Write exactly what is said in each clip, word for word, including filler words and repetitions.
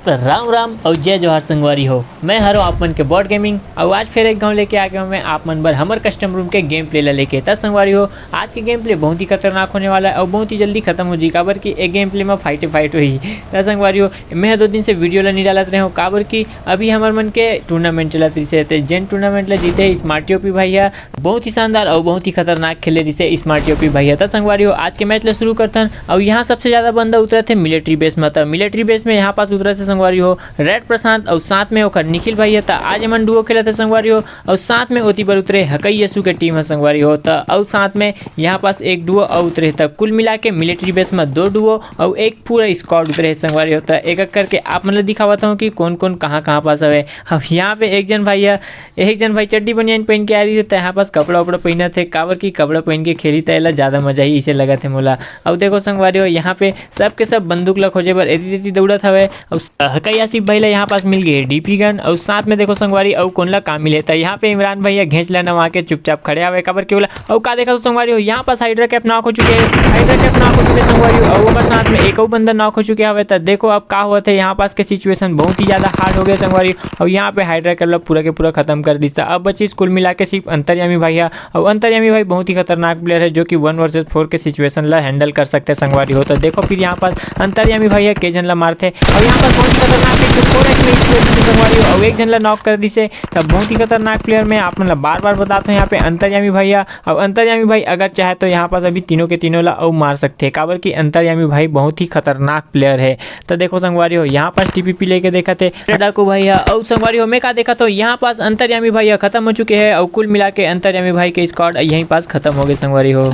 त राम राम अउ जय जोहार संगवारी हो, मैं हरो आप मन के बॉट गेमिंग। अउ आज फिर एक घांव लेके आ गया हूँ मैं आप मन बर हमर कस्टम रूम के गेम प्ले ला लेके। त संगवारी हो, आज के गेम प्ले बहुत ही खतरनाक होने वाला है अउ बहुत ही जल्दी खत्म हो जाही, काबर कि एक गेम प्ले में फाइटे फाइट होही। त संगवारी हो, मैं दो दिन से वीडियो ला नहीं डालत रहे हूँ, काबर कि अभी हमर मन के टूर्नामेंट चलत रहिसे, ते जेन टूर्नामेंट ला जीते स्मार्ट टीओपी भाई ह, बहुत ही शानदार अउ बहुत ही खतरनाक खेले रहिसे स्मार्ट टीओपी भाई ह। त संगवारी हो, आज के मैच ला शुरू करथन। अउ यहाँ सबसे ज्यादा बंदा उतरत हे मिलिट्री बेस में। त मिलिट्री बेस में यहाँ पास उतरत हे संगवारी हो रेड प्रशांत अउ साथ में ओकर निखिल भाई ह। त आज एमन डुओ खेलत हे संगवारी हो, अउ साथ में ओती बर उतरे हकई यसु के टीम ह संगवारी हो। त अउ साथ में यहाँ पास एक डुओ अउ उतरे हे। त कुल मिला के मिलिट्री बेस में दो डुओ अउ एक पूरा स्क्वाड उतरे हे संगवारी हो। त एक एक करके आप मन ला दिखावत हूँ कि कौन कौन कहाँ कहाँ पास हवे। अब यहाँ पे एक जन भाई ह, एक जन भाई चड्डी बनियान पहन के आ रहिसे, त यहाँ पास कपड़ा उपड़ा पहनत हे, काबर कि कपड़ा पहन के खेली त एला ज्यादा मजा ही इसे लगत हे मोला। अउ देखो संगवारी हो, यहाँ पे सब के सब बंदूक ला खोजे बर एती तेती दौड़त हवे। अउ हकई आसिफ भाई ला यहाँ पास मिल गए डीपी गन। अउ साथ में देखो संगवारी, अउ कौन ला का मिले, त यहाँ पे इमरान भैया घेंच ला नवा के चुपचाप खड़े हवे, काबर कि ओला। अउ का देखा तो संगवारी हो, यहाँ पास हाइड्रा कैप नॉक हो चुके हैं, हाइड्रा कैप नॉक हो चुके हैं संगवारी हो, अउ ओकर साथ में एक अउ बंदा नॉक हो चुके हवे। त देखो अब का होत हे, यहाँ पास के सिचुएशन बहुत ही ज्यादा हार्ड हो गया संगवारी। अउ यहाँ पे हाइड्रा कैप ला पूरा के पूरा खत्म कर दिस। त अब बचिस कुल मिला के सिर्फ अंतर्यामी भाई ह। अउ अंतर्यामी भाई बहुत ही खतरनाक प्लेयर है, जो कि वन वर्सेस फोर के सिचुएशन ला हैंडल कर सकते हैं संगवारी हो। त देखो फिर यहाँ पास अंतर्यामी भाई ह के झन ला मारथे, अउ यहाँ पास बहुत ही खतरनाक एक फोर एक्स में इस वजह से संगवारी हो, अउ एक झन ला नॉक कर दिसे। तब बहुत ही खतरनाक प्लेयर, मैं आप मन ला बार बार बताता हूँ यहाँ पे अंतर्यामी भाई ह। अउ अंतर्यामी भाई अगर चाहे तो यहाँ पास अभी तीनों के तीनों ला अउ मार सकथे, काबर कि अंतर्यामी भाई बहुत ही खतरनाक प्लेयर है। त देखो संगवारी हो, यहाँ पास टीपीपी लेके देखत हे डाकू भाई ह। अउ संगवारी हो, मैं का देखत हूँ, यहाँ पास अंतर्यामी भाई ह खत्म हो चुके हैं, अउ कुल मिला के अंतर्यामी भाई के स्क्वाड यहीं पास खत्म हो गए संगवारी हो।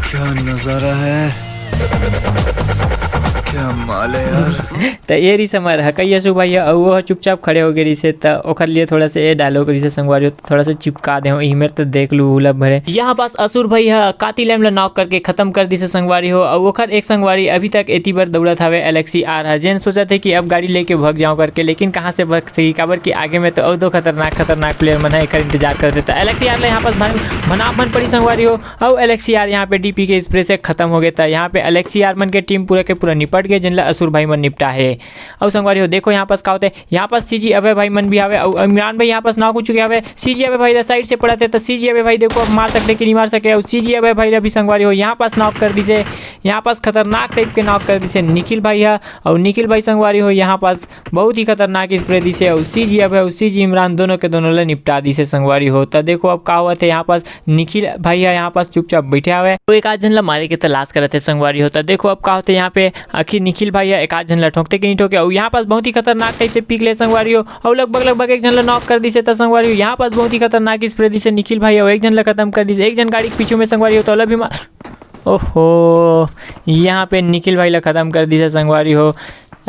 क्या नजारा है, क्या माल है यार। त ये रहिस हमर हकई यसु भाई ह, अउ वो ह चुपचाप खड़े हो गए रहिसे, त ओकर लिए थोड़ा से ये डायलॉग रहिसे संगवारी हो, थोड़ा से चिपका दे हूँ, इही मेर त देख लू उला भरे। यहाँ पास असुर भाई ह कातिल एम ला नॉक करके खत्म कर दिसे संगवारी हो, अउ ओकर एक संगवारी अभी तक एती बर दौड़त हवे एलेक्सी आर ह, जेन सोचत हे कि अब गाड़ी लेके भग जाऊँ करके, लेकिन कहाँ से भग सही, काबर कि आगे में तो अउ दो खतरनाक खतरनाक प्लेयर मन ह एकर इंतजार करत हे। त एलेक्सी आर ला यहाँ पास भन-, भनाभन पड़ी संगवारी हो, अउ एलेक्सी आर यहाँ पे डीपी के स्प्रे से खत्म हो गए। त यहाँ पे एलेक्सी आर मन के टीम पूरा के पूरा निपट गए, जिन ला असुर भाई मन निपटा हे। अउ संगवारी हो, देखो यहाँ पास का होत हे, यहाँ पास सीजी अभय भाई मन भी आवे, अउ इमरान भाई यहाँ पास नॉक हो चुके हवे। सीजी अभय भाई ला साइड से पड़त हे, त सीजी अभय भाई देखो अब मार सकथे कि नहीं मार सके, अउ सीजी अभय भाई ला भी संगवारी हो यहाँ पास नॉक कर दिसे, यहाँ पास खतरनाक टाइप के नॉक कर दिसे निखिल भाई ह। अउ निखिल भाई संगवारी हो यहाँ पास बहुत ही खतरनाक स्प्रे दिसे, अउ सीजी अभय अउ सीजी इमरान दोनों के दोनों ला निपटा दिसे संगवारी हो। त देखो अब का होत हे, यहाँ पास निखिल भाई ह यहाँ पास चुपचाप बैठे हवे, तो एक आध झन ला मारे के तलाश करत हे संगवारी हो। त देखो अब का होत हे, यहाँ पे आखिर निखिल भाई ह एक आध झन ला ठोकथे कि नहीं ठोके, अउ यहाँ पास बहुत ही खतरनाक टाइप से पिक ले संगवारी हो, अउ लगभग लगभग एक झन ला नॉक कर दिसे। त संगवारी हो, यहाँ पास बहुत ही खतरनाक स्प्रे दिसे निखिल भाई, अउ एक झन ला खत्म कर दिसे, एक झन गाड़ी के पीछू में संगवारी हो, त ओला भी मार, ओहो, यहाँ पे निखिल भाई ला खत्म कर दिसे संगवारी हो।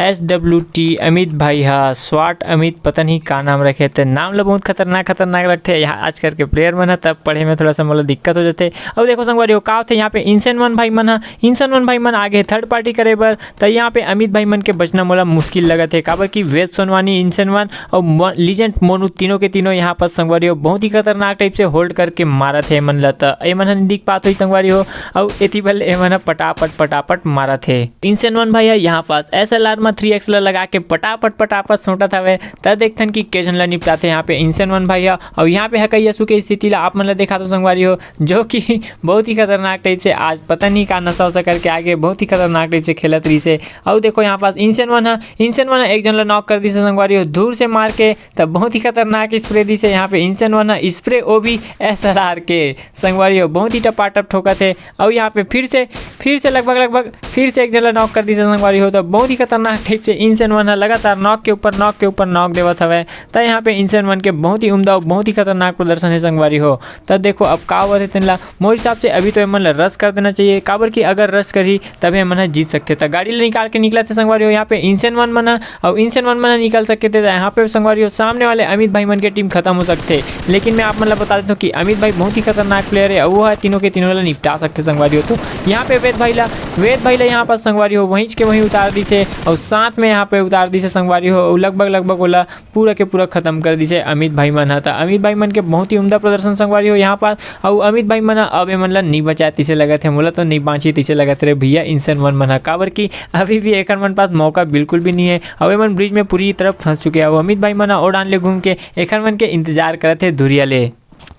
एस डब्ल्यू टी अमित भाई ह, स्वाट अमित, पता नहीं का नाम रखे, ते नाम ला बहुत खतरनाक खतरनाक रखथे। यहाँ आजकल के प्लेयर मन ह, तब पढ़े में थोड़ा सा मोला दिक्कत हो जाथे। अउ देखो संगवारी हो, का होथे, यहाँ पे इंसेन वन भाई मन ह, इंसेन वन भाई मन आगे थर्ड पार्टी करे बर, त यहाँ पे अमित भाई मन के बचना मोला मुश्किल लगत हे, काबर कि वेद सोनवानी, इंसेन वन अउ म-, लीजेंड मोनू, तीनों के तीनों यहाँ पर संगवारी हो बहुत ही खतरनाक टाइप से होल्ड करके मारत हे एमन ला। त एमन ह नहीं दिख पात होही संगवारी हो, अउ एती बल एमन ह पटापट पटापट मारत हे। इंसेन वन भाई ह यहाँ पास एस एल आर म थ्री एक्स ला लगा के पटापट पटापट सोटत हवे। त देखथन कि के झन ला निपटाथे यहाँ पे इंसेन वन भाई ह। अउ यहाँ पे हकई यसु के स्थिति ला आप मन ला देखा तो संगवारी हो, जो कि बहुत ही खतरनाक टाइप से आज पता नहीं का नशा वशा करके आगे बहुत ही खतरनाक टाइप से खेलत रहिसे। अउ देखो यहाँ पास इंसेन वन ह, इंसेन वन ह एक झन ला नॉक कर दिसे संगवारी हो, दूर से मार के, तब बहुत ही खतरनाक स्प्रे दिसे यहाँ पे इंसेन वन ह, स्प्रे ओ भी एस एल आर के संगवारी हो, बहुत ही टपाटप ठोकत हे। अउ यहाँ पे फिर से, फिर से लगभग, लगभग फिर से एक झन ला नॉक कर दिसे संगवारी हो। तो बहुत ही खतरनाक टाइप से इंसेन वन ह लगातार नॉक के ऊपर नॉक के ऊपर नॉक देवत हवे। त यहाँ पे इंसेन वन के बहुत ही उम्दा अउ बहुत ही खतरनाक प्रदर्शन हे संगवारी हो। त देखो अब का होवत हे तेन ला, मोर हिसाब से अभी तो एमन ला रश कर देना चाहिए, काबर कि अगर रश करही तभे एमन ह जीत सकथे। त गाड़ी ला निकाल के निकलत हे संगवारी हो यहाँ पे इंसेन वन मन ह, अउ इंसेन वन मन ह निकल सकथे। त यहाँ पे संगवारी हो सामने वाले अमित भाई मन के टीम खत्म हो सकथे। लेकिन मैं आप मन ला बता देता हूँ कि अमित भाई बहुत ही खतरनाक प्लेयर है, अउ वो है तीनों के तीनों ला निपटा सकथे संगवारी हो। तो यहाँ पे वेद भाई ला, वेद भाई ला यहाँ पास संगवारी हो वहीं के वहीं उतार दिसे, अउ साथ में यहाँ पे उतार दिसे संगवारी हो, अउ लगभग लगभग ओला पूरा के पूरा खत्म कर दिसे अमित भाई मन ह। त अमित भाई मन के बहुत ही उम्दा प्रदर्शन संगवारी हो यहाँ पास, अउ अमित भाई मन ह अब एमन ला नी बचाय तिसे लगत हे, मोला तो नी बांची तिसे लगत रे भैया, इंसन मन मन ह, काबर कि अभी भी एखर मन पास मौका बिल्कुल भी नी हे, अउ एमन ब्रिज में पूरी तरह फंस चुके हे। अउ अमित भाई मन ह ओ डाहन ले घूम के एखर मन के इंतजार करत हे धुरिया ले।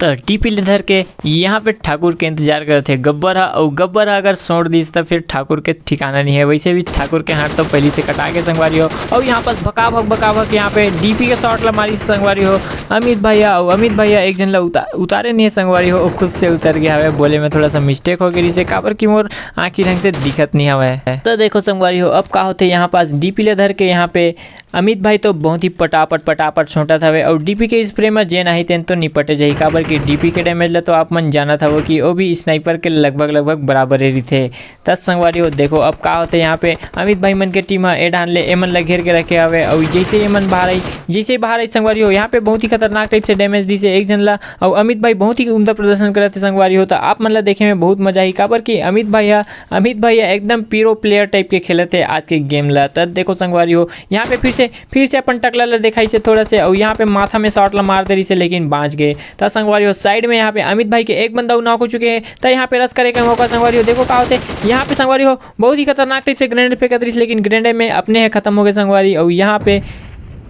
त डीपी ले धर के यहाँ पे ठाकुर के इंतजार करत हे गब्बर ह, अउ गब्बर ह अगर सोट दिस त फिर ठाकुर के ठिकाना नहीं है। वैसे भी ठाकुर के हाथ तो पहली से कटा के संगवारी हो, अउ यहाँ पास भकाभक भकाभक यहाँ पे डीपी के शॉट ला मारी संगवारी हो अमित भैया, अउ अमित भैया एक जन ला उता-, उतारे नहीं है संगवारी हो, वो खुद से उतर गया हवे, बोले में थोड़ा सा मिस्टेक हो गई से, काबर कि मोर आँखी ढंग से दिखत नहीं हवे। त देखो संगवारी हो अब का होथे, यहाँ पास डीपी ले धर के यहाँ पे अमित भाई तो बहुत ही पटापट पटापट सोटत हवे, अउ डीपी के स्प्रे में जेन आही तेन तो निपटे जाही, काबर कि डीपी के डैमेज ला तो आप मन जानत हवो कि वो भी स्नाइपर के लगभग लगभग बराबर ही रहिथे। त संगवारी हो देखो अब का होथे, यहाँ पे अमित भाई मन के टीम ह ए डाहन ले एमन ला घेर के रखे हवे, अउ जैसे ही एमन बाहर आई, जैसे ही बाहर आई संगवारी हो यहाँ पे बहुत ही खतरनाक टाइप से डैमेज दिसे एक जन ला, अउ अमित भाई बहुत ही उम्दा प्रदर्शन करत हे संगवारी हो। त आप मन ला देखे में बहुत मजा आही, काबर कि अमित भाई ह अमित भाई ह एकदम प्रो प्लेयर टाइप के खेलत हे आज के गेम ला। त देखो संगवारी हो यहाँ पे फिर से फिर से अपन टकला ला देखाइसे थोड़ा से, अउ यहाँ पे माथा में शॉट ला मार दे रहिसे, लेकिन बांच गए। त संगवारी हो, साइड में यहाँ पे अमित भाई के एक बंदा नॉक हो चुके हैं, त यहाँ पे रश करे के मौका संगवारी हो। देखो का होथे, यहाँ पे संगवारी हो, बहुत ही खतरनाक टाइप से ग्रेनेड फेंकत रहिसे, लेकिन ग्रेनेड में अपने हे खत्म हो गए संगवारी। अउ यहाँ पे,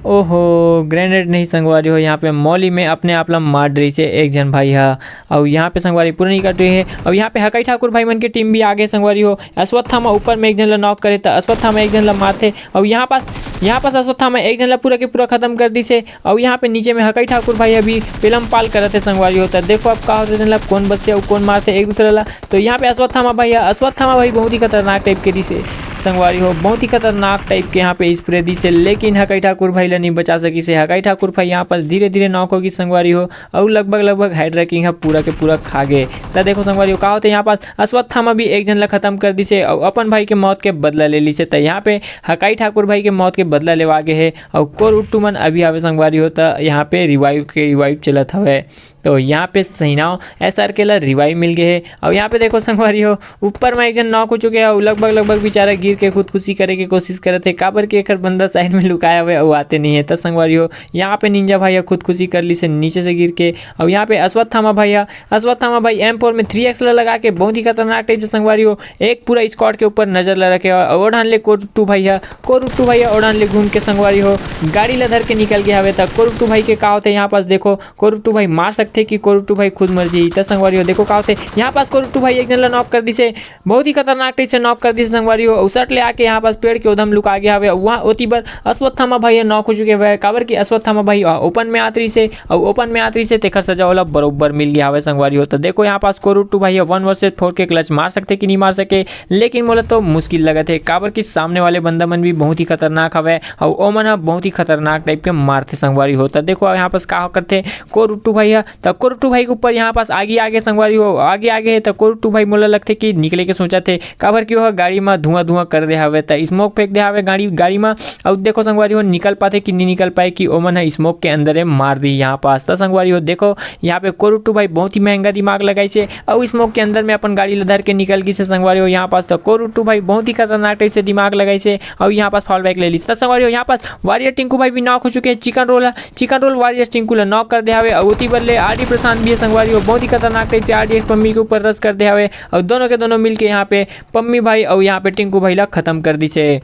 ओहो, ग्रेनेड नहीं संगवारी हो, यहाँ पे मौली में अपने आप ला मार रहिसे एक जन भाई हा। अउ यहाँ पे संगवारी पूरा नहीं कट रही है। अउ यहाँ पे हकई ठाकुर भाई मन के टीम भी आगे संगवारी हो। अश्वत्थामा ऊपर में एक जन ला नॉक करे, त अश्वत्थामा एक जन ला मारथे। अउ यहाँ पास, यहाँ पास अश्वत्थामा एक जन ला पूरा के पूरा खत्म कर दिसे। अउ यहाँ पे नीचे में हकई ठाकुर भाई अभी पेलम पाल करत हे संगवारी हो। त देखो अब का होथे, तेन ला कौन बचथे अउ कौन मारथे एक दूसरे ला। तो यहाँ पे अश्वत्थामा भाई, अश्वत्थामा भाई बहुत ही खतरनाक टाइप के दिसे संगवारी हो, बहुत ही खतरनाक टाइप के यहाँ पे स्प्रे दिसे, लेकिन हकई ठाकुर भाई ला नहीं बचा सकिसे। हकई ठाकुर भाई यहाँ पास धीरे धीरे नॉक होगी संगवारी हो, अउ लगभग लगभग हाइड्रा किंग ह पूरा के पूरा खा गे। त देखो संगवारी हो का होथे, यहाँ पास अश्वत्थामा भी एक जन ला खत्म कर दिसे, अउ अपन भाई के मौत के बदला ले लिसे। त यहाँ पे हकई ठाकुर भाई के मौत के बदला लेवा गे हे, अउ कोर उट्टू मन अभी आवे संगवारी हो, त यहाँ पे रिवाइव के रिवाइव चलत हवे। तो यहाँ पे सैनाव एसआरके ला रिवाइव मिल गए हे। अउ यहाँ पे देखो संगवारी हो, ऊपर में एक जन नॉक हो चुके हे, अउ लगभग लगभग बेचारा गिर के खुदकुशी करे के कोशिश करत हे, काबर कि एकर बंदा साइड में लुकाए हवे अउ आते नहीं है। त संगवारी हो, यहाँ पे निंजा भाई ह खुदकुशी कर लिसे नीचे से गिर के। अउ यहाँ पे अश्वत्थामा भाई ह, अश्वत्थामा भाई एम फोर में थ्री एक्स ला लगा के बहुत ही खतरनाक टाइप से संगवारी हो, एक पूरा स्क्वाड के ऊपर नजर ला रखे हवे। अउ ओ डाहन ले कोर उट्टू भाई ह, कोर उट्टू भाई ह ओ डाहन ले घूम के संगवारी हो, गाड़ी ला धर के निकल गया हवे। त कोर उट्टू भाई के का होथे, यहाँ पास देखो कोर उट्टू भाई मार सकथे कि कोर उट्टू भाई खुद मर जाही। त संगवारी हो देखो का होथे, यहाँ पास कोर उट्टू भाई एक जन ला नॉक कर दिसे, बहुत ही खतरनाक टाइप से नॉक कर दिसे संगवारी हो। अउ सट ले आके यहाँ पास पेड़ के उधम लुका गया हवे। अउ वहाँ ओती बर अश्वत्थामा भाई ह नॉक हो चुके हवे, काबर कि अश्वत्थामा भाई ह ओपन में आत रहिसे, अउ ओपन में आत रहिसे, तेखर सजा ओला बरोबर मिल गया हवे संगवारी हो। त देखो यहाँ पास कोर उट्टू भाई ह वन वर्सेस फोर के क्लच मार सकथे कि नहीं मार सके, लेकिन मोला तो मुश्किल लगत हे, काबर कि सामने वाले बंदा मन भी बहुत ही खतरनाक हवे, अउ ओमन ह बहुत ही खतरनाक टाइप के मारथे संगवारी हो। त देखो यहाँ पास का करथे कोर उट्टू भाई ह, त कोर उट्टू भाई के ऊपर यहाँ पास आगे आगे संगवारी हो, आगे आगे हे। त कोर उट्टू भाई मोला लगथे कि निकले के सोचत हे, काबर कि ओह गाड़ी म धुआं धुआं कर दे हवे, त स्मोक फेंक दे हवे गाड़ी, गाड़ी म। अउ देखो संगवारी हो, निकल पाथे कि नहीं निकल पाए, कि ओमन ह स्मोक के अंदर हे मार दी यहाँ पास। त संगवारी हो देखो, यहाँ पे कोर उट्टू भाई बहुत ही महंगा दिमाग लगाइसे, अउ स्मोक के अंदर में अपन गाड़ी ला धर के निकल गिसे संगवारी हो यहाँ पास। त कोर उट्टू भाई बहुत ही खतरनाक टाइप से दिमाग लगाइसे, अउ यहाँ पास फॉल बैक ले लिस। त संगवारी हो यहाँ पास वॉरियर टिंकू भाई भी नॉक हो चुके हैं। चिकन रोल ह, चिकन रोल वॉरियर टिंकू ला नॉक कर दे हवे, अउ ओती बर ले आरडी प्रशांत भी है संगवारी हो, बहुत ही खतरनाक टाइप से आरडीएक्स पम्मी के ऊपर रश कर दे हवे, अउ दोनों के दोनों मिलके यहाँ पे पम्मी भाई अउ यहाँ पे टिंकू भाई ला खत्म कर दिसे।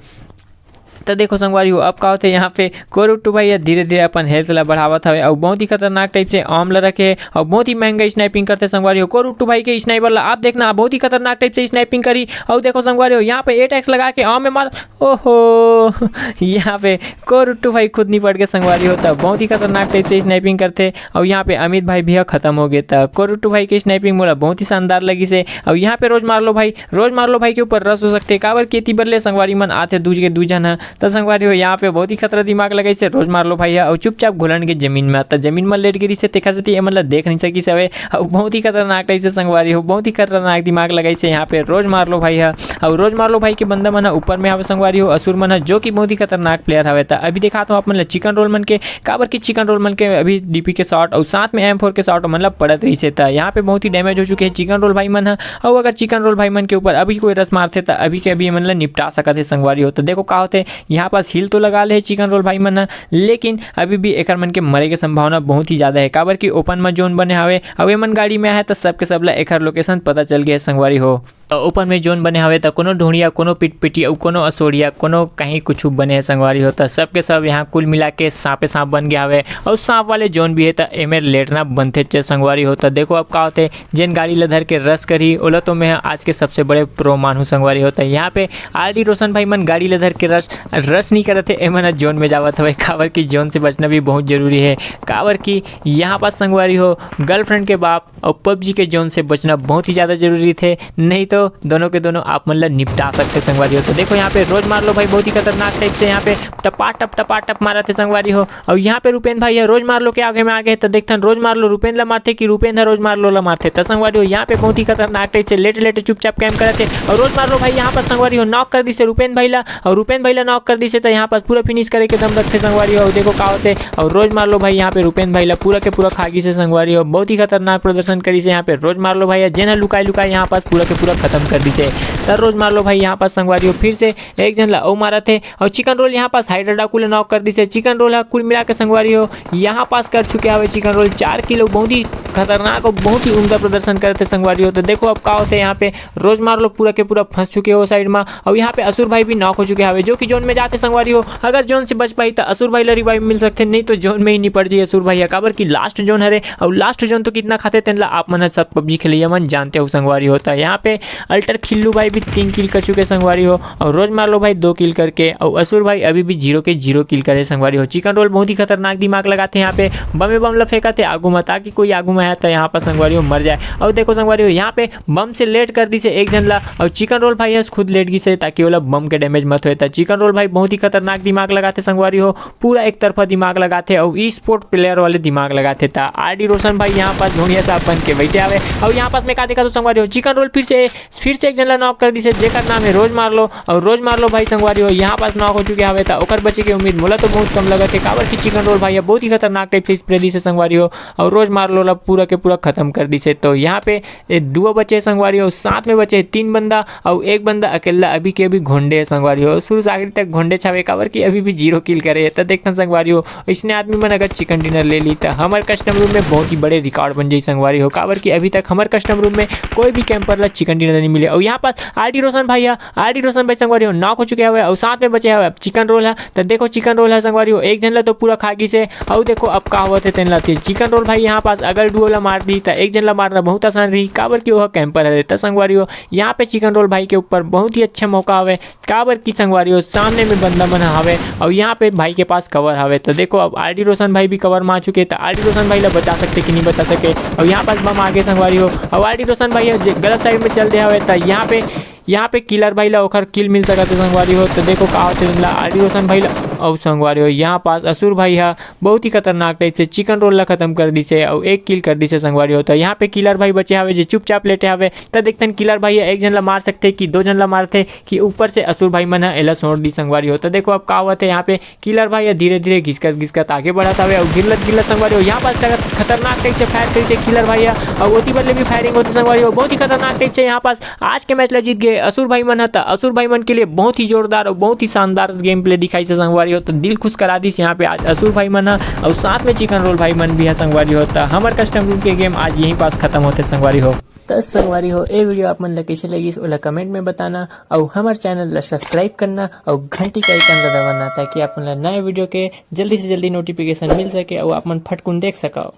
त देखो संगवारी हो, अब का होथे, यहाँ पे कोर उट्टू भाई ह धीरे धीरे अपन हेल्थ ला बढ़ावत हवे, अउ बहुत ही खतरनाक टाइप से आर्म ला रखे हे, अउ बहुत ही महंगा स्नाइपिंग करथे संगवारी हो। कोर उट्टू भाई के स्नाइपर ला आप देखना, बहुत ही खतरनाक टाइप से स्नाइपिंग करी। अउ देखो संगवारी हो, यहाँ पे एट एक्स लगा के आर्म में मार, ओहो, यहाँ पे कोर उट्टू भाई खुद निपट के संगवारी हो, त बहुत ही खतरनाक टाइप से स्नाइपिंग करथे। अउ यहाँ पे अमित भाई भी ह खत्म हो गए। त कोर उट्टू भाई के स्नाइपिंग मोला बहुत ही शानदार लगिसे। अउ यहाँ पे रोज मार लो भाई, रोज मार लो भाई के ऊपर रश हो सकथे, काबर कि एती बर ले संगवारी मन आथे दूज के दू झन ह। त संगवारी हो, यहाँ पे बहुत ही खतरा दिमाग लगाइसे रोज मार लो भाई ह, अउ चुपचाप घुलन के जमीन में, त जमीन में लेट गिरिसे, तेखर सेती एमन ला देख नहीं सकिस हवे। अउ बहुत ही खतरनाक टाइप से संगवारी हो, बहुत ही खतरनाक दिमाग लगाइसे यहाँ पे रोज मार लो भाई ह। अउ रोज मार लो भाई के बंदा मन ह ऊपर में हवे संगवारी हो, असुर मन ह, जो कि बहुत ही खतरनाक प्लेयर हवे। त अभी दिखात हूँ आप मन ला चिकन रोल मन के, काबर कि चिकन रोल मन के अभी डीपी के शॉट अउ साथ में एम फोर के शॉट मन ला पड़त रहिसे, त यहाँ पे बहुत ही डैमेज हो चुके हैं चिकन रोल भाई मन ह। अउ अगर चिकन रोल भाई मन के ऊपर अभी कोई रश मारथे, त अभी के अभी एमन ला निपटा सकत हे संगवारी हो। त देखो का होथे, यहाँ पास हिल तो लगा ले हे चिकन रोल भाई मन ह, लेकिन अभी भी एकर मन के मरे के संभावना बहुत ही ज्यादा हे, काबर कि ओपन म जोन बने हवे, अउ एमन गाड़ी में आहे, त सबके सब ला एकर लोकेशन पता चल गए हे संगवारी हो। त ओपन में जोन बने हवे, त कोनो ढूंढिया, कोनो पिटपिटी, अउ कोनो असोड़िया, कोनो कहीं कुछ बने हे संगवारी हो। त सबके सब यहाँ कुल मिला के सांपे सांप बन गया हवे, अउ सांप वाले जोन भी हे, त एमे लेटना बनथे चे संगवारी हो। त देखो अब का होथे, जेन गाड़ी ला धर के रश करही, ओला तो मैं आज के सबसे बड़े प्रो मानहूँ संगवारी हो। त यहाँ पे आर डी रोशन भाई मन गाड़ी ला धर के रश, रश नहीं करत हे, एमन ह जोन में जावत हवे, काबर कि जोन से बचना भी बहुत जरूरी हे, काबर कि यहाँ पास संगवारी हो, गर्लफ्रेंड के बाप अउ पबजी के जोन से बचना बहुत ही ज्यादा जरूरी थे, नहीं तो दोनों के दोनों आप मन ला निपटा सकते संगवारी हो। तो देखो यहाँ पे रोज मार लो भाई, बहुत ही खतरनाक टाइप से यहाँ पे टपा टप टपा टप मारत हे संगवारी हो। अउ यहाँ पे रुपेन भाई ह रोज मार लो के आगे में आगे हे, त देखथन रोज मार लो रुपेन ला मारथे कि रुपेन ह रोज मार लो ला मारथे। त संगवारी हो यहाँ पे बहुत ही खतरनाक टाइप से लेटे लेटे चुपचाप कैम करत हे। अउ रोज मार लो भाई यहाँ पर संगवारी हो नॉक कर दिसे रुपेन भाई ला, अउ रुपेन भाई ला नॉक कर दिसे त यहाँ पास पूरा फिनिश करे के दम रखथे संगवारी हो। अउ देखो का होथे, अउ रोज मार लो भाई यहाँ पे रुपेन भाई ला पूरा के पूरा खा गिसे संगवारी हो। बहुत ही खतरनाक प्रदर्शन करिसे यहाँ पे रोज मार लो भाई, जेन ह लुकाई लुकाई यहाँ पास पूरा के पूरा खत्म कर दिसे। त रोज मार लो भाई यहाँ पास संगवारी हो फिर से एक झन ला अउ मारत हे, अउ चिकन रोल यहाँ पास हाइड्रा डाकू ला नॉक कर दिसे। चिकन रोल ह कुल मिला के संगवारी हो यहाँ पास कर चुके हवे चिकन रोल चार किलो, बहुत ही खतरनाक अउ बहुत ही उम्दा प्रदर्शन करत हे संगवारी हो। तो देखो अब का होथे यहाँ पे, रोज मार लो पूरा के पूरा फंस चुके हो साइड में, अउ यहाँ पे असुर भाई भी नॉक हो चुके हवे, जो कि जोन में जाथे संगवारी हो। अगर जोन से बच पाही त असुर भाई ला रिवाइव मिल सकथे, नहीं तो जोन में ही निपट जाही असुर भाई ह, काबर कि लास्ट जोन हरे, अउ लास्ट जोन तो कितना खाथे तेन ला आप मन ह सब पबजी खेलैया मन जानते हो संगवारी हो। त यहाँ पे अल्टर खिल्लू भाई भी तीन किल कर चुके संगवारी हो, अउ रोज मार लो भाई दो किल करके, अउ असुर भाई अभी भी जीरो के जीरो किल करे संगवारी हो। चिकन रोल बहुत ही खतरनाक दिमाग लगाथे यहाँ पे, बमे बम ला फेंकत हे आगू में, ताकि कोई आगू में आए त यहाँ पर संगवारी हो मर जाए। अउ देखो संगवारी हो यहाँ पे बम से लेट कर दिसे एक झन ला, अउ चिकन रोल भाई ह खुद लेट गिसे ताकि ओला बम के डैमेज मत होए। त चिकन रोल भाई बहुत ही खतरनाक दिमाग लगाथे संगवारी हो, पूरा एक तरफा दिमाग लगाथे, अउ ई स्पोर्ट प्लेयर वाले दिमाग लगाथे। त आर डी रोशन भाई यहाँ पास ढोंगिया साहब बन के बैठे हवे, अउ यहाँ पास मैं का देखा तो संगवारी हो चिकन रोल फिर से फिर से एक झन ला नॉक कर दिसे, जेकर नाम हे रोज मार लो। अउ रोज मार लो भाई संगवारी हो यहाँ पास नॉक हो चुके हवे, त ओकर बचे के उम्मीद मोला तो बहुत कम लगत हे, काबर कि चिकन रोल भाई ह बहुत ही खतरनाक टाइप से स्प्रे दिसे संगवारी हो, अउ रोज मार लो ला पूरा के पूरा खत्म कर दिसे। तो यहाँ पे ये दुआ बचे हे संगवारी हो, साथ में बचे हे तीन बंदा, अउ एक बंदा अकेला अभी के अभी घोंडे हे संगवारी हो। शुरू से आखिरी तक घोंडे छावे, काबर कि अभी भी जीरो किल करे हे। त देखथन संगवारी हो, इसने आदमी मन अगर चिकन डिनर ले ली त हमर कस्टम रूम में बहुत ही बड़े रिकॉर्ड बन जाही संगवारी हो, काबर कि अभी तक हमर कस्टम रूम में कोई भी कैंपर ला चिकन डिनर नहीं मिले। अउ यहाँ पास आर डी रोशन भाई ह, आर डी रोशन भाई संगवारी हो नॉक हो चुके हवे, अउ साथ में बचे हवे अब चिकन रोल ह। त देखो चिकन रोल ह संगवारी हो एक झन ला तो पूरा खा गिसे, अउ देखो अब का होवत हे तेन ला। त चिकन रोल भाई यहाँ पास अगर डुओ ला मार दी त एक झन ला मारना बहुत आसान रही, काबर कि ओह कैंपर हरे। त संगवारी हो यहाँ पे चिकन रोल भाई के ऊपर बहुत ही अच्छा मौका हवे, काबर कि संगवारी हो सामने में बंदा मन हवे, अउ यहाँ पे भाई के पास कवर हवे। त देखो अब आर डी रोशन भाई भी कवर में आ चुके, त आर डी रोशन भाई ला बचा सकथे कि नहीं बचा सके। अउ यहाँ पास बम आगे संगवारी हो, अउ आर डी रोशन भाई ह जे गलत साइड में चल दे हवे, त यहाँ पे यहाँ पे किलर भाई ला ओखर किल मिल सकत हे संगवारी हो। त देखो का होथे तेन ला आर डी रोशन भाई ला, अउ संगवारी हो यहाँ पास असुर भाई ह बहुत ही खतरनाक टाइप से चिकन रोल ला खत्म कर दिसे, अउ एक किल कर दिसे संगवारी हो। त यहाँ पे किलर भाई बचे हवे जे चुपचाप लेटे हवे। त देखथन किलर भाई ह एक झन ला मार सकथे कि दो झन ला मारथे कि ऊपर से असुर भाई मन ह एला सोड़ दी संगवारी हो। त देखो अब का होवत हे यहाँ पे किलर भाई ह धीरे धीरे घिसकत घिसकत आगे बढ़त हवे, अउ गिरलत गिरलत संगवारी हो यहाँ पास खतरनाक टाइप से फायर करिसे किलर भाई ह, अउ ओती बदले भी फायरिंग होथे संगवारी हो। बहुत ही खतरनाक टाइप से यहाँ पास आज के मैच ला जीत गए असुर भाई मन ह। त असुर भाई मन के लिए बहुत ही जोरदार अउ बहुत ही शानदार गेम प्ले दिखाइसे संगवारी हो। त दिल खुश करा दिस यहाँ पे आज असुर भाई मन ह, अउ साथ में चिकन रोल भाई मन भी ह संगवारी हो। त हमर कस्टम रूम के गेम आज यहीं पास खत्म होथे संगवारी हो। त संगवारी हो, ए वीडियो आप मन ला कइसे लगिस, ओला कमेंट में बताना, अउ हमर चैनल ला सब्सक्राइब करना, अउ घंटी के आइकन ला दबाना, ताकि आप मन ला नए वीडियो के जल्दी से जल्दी नोटिफिकेशन मिल सके, अउ आप मन फटकुन देख सकव।